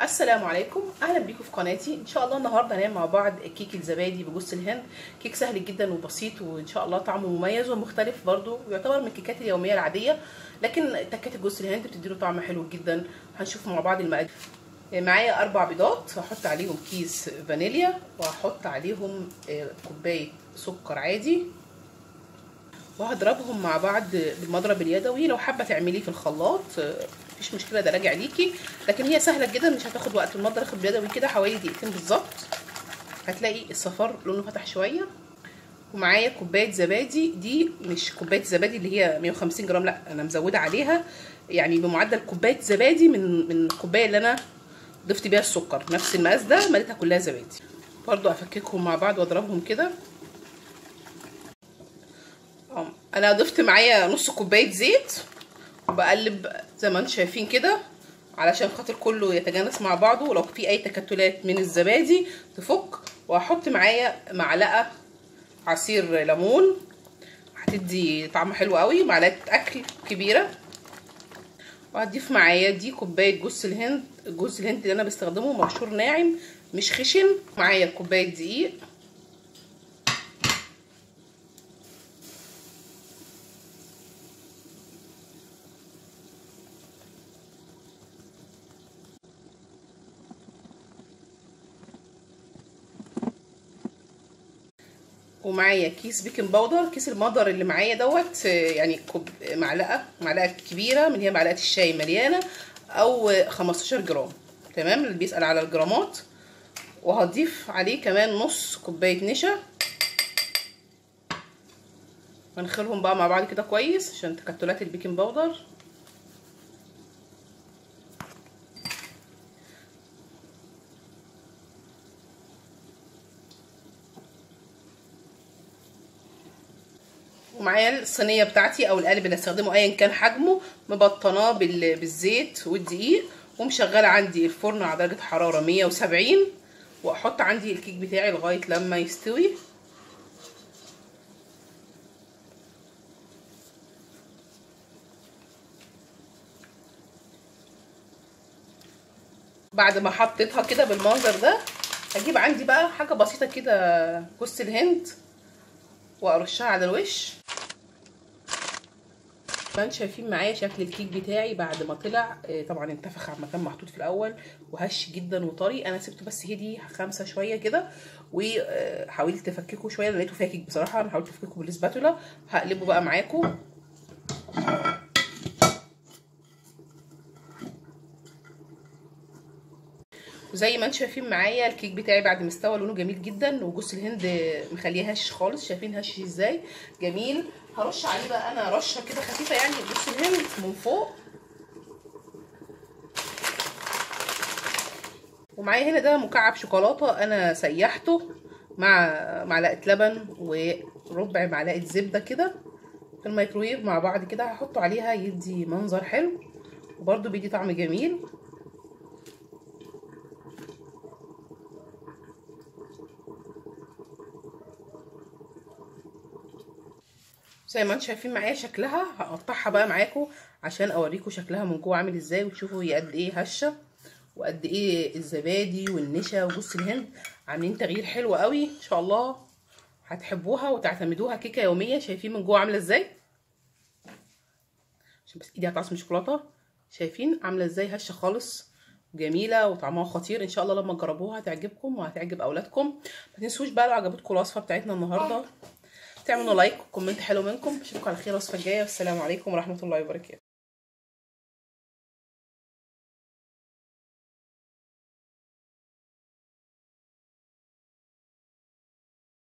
السلام عليكم، اهلا بيكم في قناتي. ان شاء الله النهارده هنعمل مع بعض كيك الزبادي بجوز الهند. كيك سهل جدا وبسيط، وان شاء الله طعمه مميز ومختلف برضو، ويعتبر من الكيكات اليومية العادية، لكن تكات جوز الهند بتديله طعم حلو جدا. هنشوف مع بعض المقادير. معايا 4 بيضات، هحط عليهم كيس فانيليا، وهحط عليهم كوباية سكر عادي، وهضربهم مع بعض بالمضرب اليدوي. لو حابة تعمليه في الخلاط مفيش مشكلة، ده راجع ليكي، لكن هي سهلة جدا مش هتاخد وقت. المضرب اليدوي كده حوالي دقيقتين بالظبط، هتلاقي الصفار لونه فتح شوية. ومعايا كوباية زبادي، دي مش كوباية زبادي اللي هي 150 جرام، لا انا مزوده عليها يعني بمعدل كوباية زبادي من الكوباية اللي انا ضفت بيها السكر، نفس المقاس ده مليتها كلها زبادي. برضو افككهم مع بعض واضربهم كده. انا ضفت معايا نص كوباية زيت، وبقلب زي ما انتم شايفين كده علشان خاطر كله يتجانس مع بعضه، ولو في اي تكتلات من الزبادي تفك. وهحط معايا معلقه عصير ليمون، هتدي طعم حلو قوي، معلقه اكل كبيرة. وهضيف معايا دي كوباية جوز الهند، جوز الهند اللي انا بستخدمه مبشور ناعم مش خشن. معايا كوباية دقيق، ومعايا كيس baking powder. كيس المدر اللي معايا دوت يعني معلقه كبيرة من هي معلقه الشاي مليانة، او 15 جرام، تمام، اللي بيسال على الجرامات. وهضيف عليه كمان نص كوباية نشا، ونخلهم بقى مع بعض كده كويس عشان تكتلات ال baking powder. ومعايا الصينية بتاعتي او القالب اللي هستخدمه ايا كان حجمه، مبطناه بالزيت والدقيق، ومشغله عندي الفرن على درجه حرارة 170، واحط عندي الكيك بتاعي لغاية لما يستوي. بعد ما حطيتها كده بالمنظر ده، هجيب عندي بقى حاجة بسيطة كده جوز الهند وارشها على الوش. كمان شايفين معايا شكل الكيك بتاعي بعد ما طلع، طبعا انتفخ على مكان محطوط في الاول وهش جدا وطري. انا سبته بس هدي 5 شوية كده، وحاولت افككه شوية، لقيته فاكك بصراحة، انا حاولت افككه بالسباتولا. هقلبه بقى معاكم. وزي ما انتم شايفين معايا الكيك بتاعي بعد ما استوى لونه جميل جدا، وجوز الهند مخليه هش خالص، شايفين هش ازاي جميل. هرش عليه بقى انا رشه كده خفيفة يعني جوز الهند من فوق. ومعايا هنا ده مكعب شوكولاتة انا سيحته مع معلقه لبن وربع معلقه زبدة كده في الميكرويف مع بعض كده، هحطه عليها يدي منظر حلو وبرده بيدي طعم جميل. زي ما انتم شايفين معايا شكلها، هقطعها بقى معاكم عشان اوريكم شكلها من جوه عامل ازاي، وتشوفوا هي قد ايه هشه وقد ايه الزبادي والنشا وجوز الهند عاملين تغيير حلو قوي. ان شاء الله هتحبوها وتعتمدوها كيكة يومية. شايفين من جوه عامله ازاي؟ عشان بس ايدي هتعصم شوكولاتة. شايفين عامله ازاي؟ هشه خالص جميلة وطعمها خطير. ان شاء الله لما تجربوها هتعجبكم وهتعجب اولادكم. ما تنسوش بقى لو عجبتكم الوصفة بتاعتنا النهارده تعملوا like و comment حلو منكم. اشوفكم على خير الوصفة الجاية، والسلام عليكم ورحمة الله وبركاته.